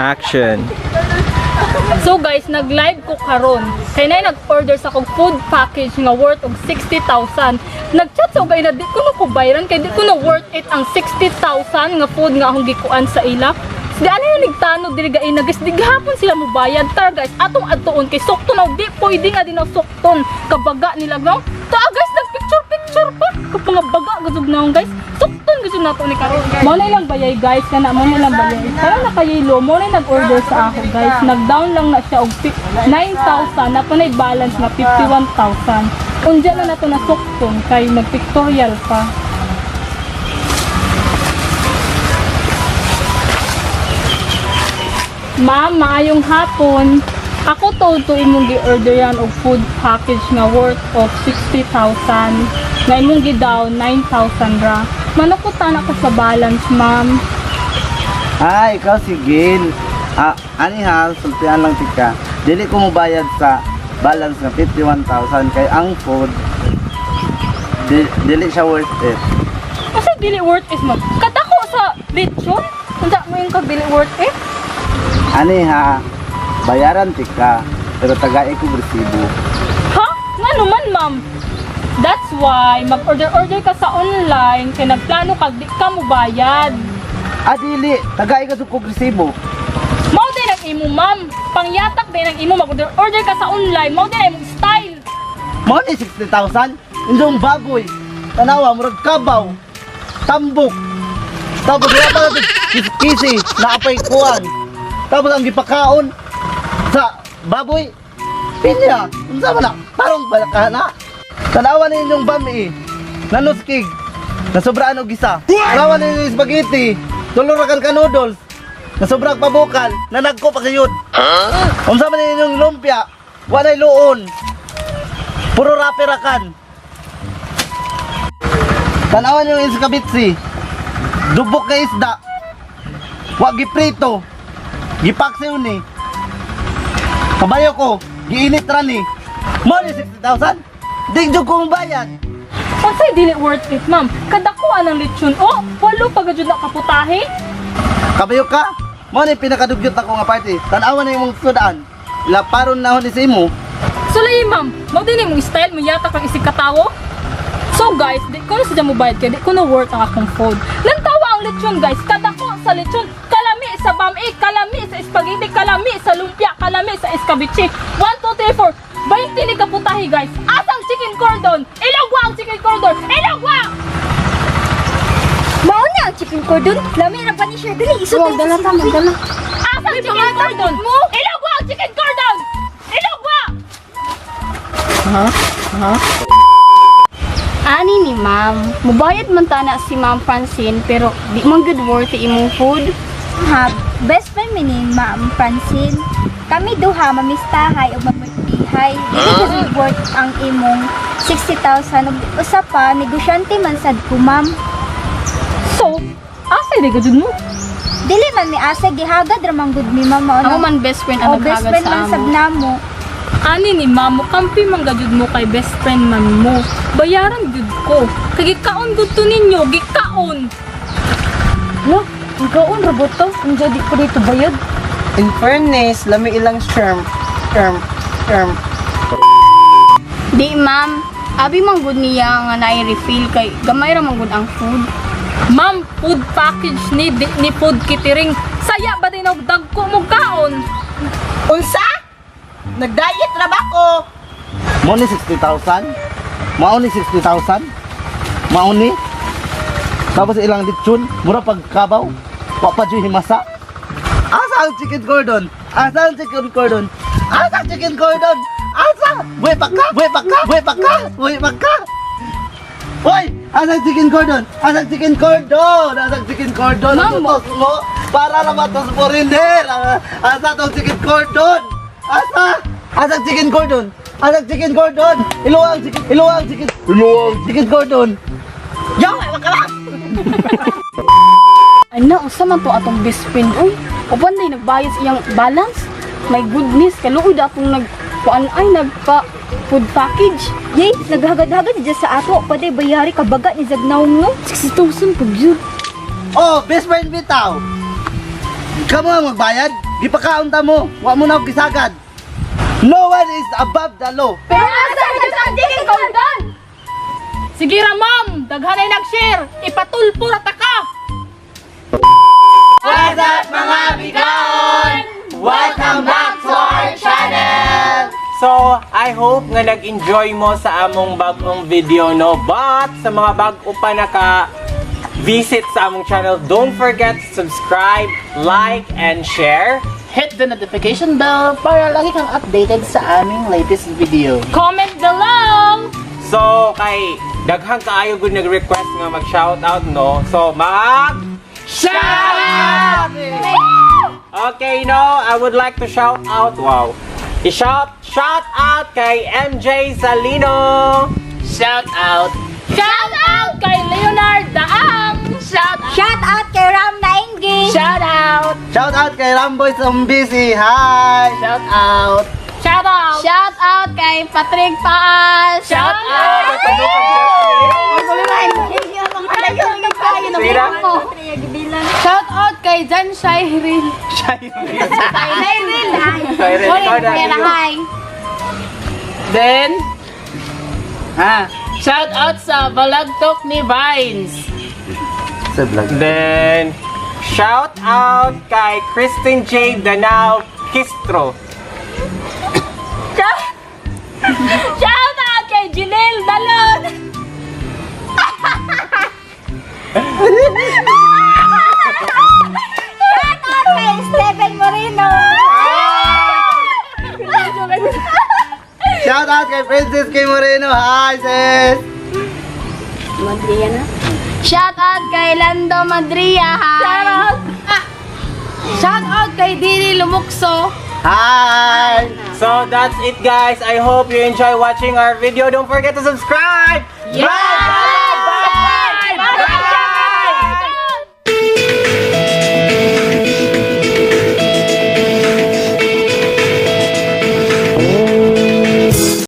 Action. So guys, nag-live ko karon. Kay nay nag-order sa akong food package nga worth og 60,000. Nag-chat sa ugay na di ko na ko bayaran kay di ko na worth it ang 60,000 nga food nga akong gikuan sa ila. Di ano yung nagtanod diri gain na guys, di gihapon sila mo bayad. Tara guys, atong adtuon kay sukton og di pwede nga din ang sukton kabaga nila no. Ta guys, nag-picture picture pa. Kapag baga gusog na guys. Sukton gusto nato ni karon. Mo na ilang bayay guys, kana mo na ilang bayay. Karon na kayelo, mo na nag-order sa ako guys. Nag-down lang na siya og 9,000 na pa balance na 51,000. Unja na nato na sukton kay nagpictorial pa. Ma'am, maayong hapon. Ako to imong gi-order yan og food package nga worth of 60,000. Nga imong gi-down 9,000 ra. Manukutan ako sa balance, ma'am. Ay, ikaw si Gil. Ah, ani ha, sultian lang tika. Dili ko mobayad sa balance nga 51,000 kay ang food dili siya worth it. Kasi dili worth is, ma'am. Kadako sa lechon. Unsa mo yung kag dili worth it? Ani ha, bayaran tika pero tagai ko resibo. Ha? Nga naman, ma'am. That's why mag-order-order ka sa online kay nagplano kag di ka mo bayad. Ah, dili, tagai ka kog resibo. Mao din ang imo, ma'am. Pangyatak din ang imo mag-order-order ka sa online. Mao din ang imong style. Mao ni 60,000? Indong baboy. Tanawa murag kabaw. Tambok. Tapos wala pa natin kisi naapay kuan. Tapos ang gipakaon sa baboy pinya. Unsa man na? Tarong ba ka na? Tanawa ninyong bami. Nanuskig. Nasobraan og isa. Tanawa ninyo yung spaghetti. Tulo ra kan ka noodles. Nasobrang pabukal. Nanagko pa kayod. Unsa man ninyong lumpia? Walay luon. Puro rapper kan. Tanawan yung iskabitsi. Dubok na isda. Wa giprito. Gipaksiw ni. Kabayo ko, giinit ra ni. Mo ni 60,000? Di jud ko bayad. Unsay dili worth it, ma'am? Kadako ang lechon. Oh, walo pa gajud na kaputahe. Kabayo ka. Mo ni pinakadugyot ako nga party. Tanawan na imong sudaan. Laparon na ni sa imo. Sulay, ma'am. Mao din imong style mo yata kang isig katawo. So guys, di ko na sadya mo bayad kay di ko na worth ang akong food. Lantawa ang lechon guys, kadako sa lechon, kalami sa bami, kalami sa spaghetti, kalami sa lumpia, kalami sa escabeche. 1 2 3 4. 20 ni kaputahe guys. Asang chicken cordon? Ilawwa ang chicken cordon. Ilawwa! Mao na ang chicken cordon. Lami ra pa ni siya dali. Isod Oh, dala ta, magdala. Asang chicken cordon? Ilawwa ang chicken cordon! Ilawwa! Ani ni ma'am, mubayad man tana si Ma'am Francine pero di man good worth imong food. Ha, best friend mi ni Ma'am Francine. Kami duha mamistahay ug mamultihay. Dili kasi worth ang imong 60,000 ug usa pa negosyante man sad ko, ma'am. So, asa di gajud mo? Dili man mi asa gihagad ra man gud mi ma'am. Mao na- Ako man best friend Oh, ang best naghagad friend sa man amo. sad namo. Ani ni mamo, kampi man gajud mo kay best friend man mo. Bayaran gud ko. Kay gikaon gud to ninyo, gikaon. Lo, ikaon robot to. Ang jadi ko dito bayad. In fairness, lami ilang shrimp, shrimp, shrimp. Di ma'am, abi man gud niya nga naay refill kay gamay ra man gud ang food. Ma'am, food package ni di, ni food catering. Saya ba din og dagko mo kaon? Unsa? Nag-diet ra ba ko? Mo ni 60,000? Mao ni 60,000? Mao ni? Tapos ilang lechon, mura pagkabaw, wa pa jud himasa. Asa ang chicken cordon? Asa ang chicken cordon? Asa ang chicken cordon? Asa? Buhay pa ka? Buhay pa ka? Buhay pa ka? Buhay pa ka? Hoy! Asa ang chicken cordon? Asa ang chicken cordon? Asa ang chicken cordon? Ma'am, Ang utos mo? Para naman tos foreigner! Asa tong chicken cordon? Asa? Asa ang chicken cordon? Asa ang chicken cordon? Ilo ang chicken, ilo ang chicken, ilo ang chicken cordon. Yo, wag ka ba? Ana, unsa man to atong best friend oy? Uban day nagbayad sa iyang balance. My goodness, kaluoy da atong nag kuan ay nagpa food package. Yay, naghagad-hagad siya sa ato. Pwede bayari kabaga ni Zagnawng no. 60,000 pag yun. Oh, best friend bitaw. Kamu ang magbayad? Gipakaon ta mo, wa mo na og gisagad. No one is above the law. Pero asa na sa di kaundan? Sige ra ma'am, daghan ay nag-share. Ipatulpo ra ta ka. What's up, mga bigaon? Welcome back to our channel! So, I hope nga nag-enjoy mo sa among bagong video, no? But, sa mga bag-o pa naka visit sa among channel, don't forget to subscribe, like, and share. Hit the notification bell para lagi kang updated sa aming latest video. Comment below. So, kay daghang kaayo gud nag-request nga mag-shoutout, no? So, mag shout out! Okay, no, I would like to shout out. Wow. I-shout shout out kay MJ Salino. Shout out! Shout out kay Leonard Daang. Shout out! Shout out kay Ram Nainggi. Shout out! Shout out kay Ramboy Zombisi. Hi! Shout out! Shout out. Shout out kay Patrick Paas! Shout out. Sige na. Shout out kay Jan Shairil. Shairil. Ikaw na. Hi. Then, shout out sa Balagtok ni Vines. Sa vlog. Then, shout out kay Christine J. Danao Kistro. Shout out kay Janelle Dalon. Shout out kay Steven Moreno. Shout out kay Princess K. Moreno. Hi, sis! Shout out kay Lando Madria. Hi. Shout out. Shout out kay Dini Lumukso. Hi! So, that's it, guys. I hope you enjoy watching our video. Don't forget to subscribe. Bye!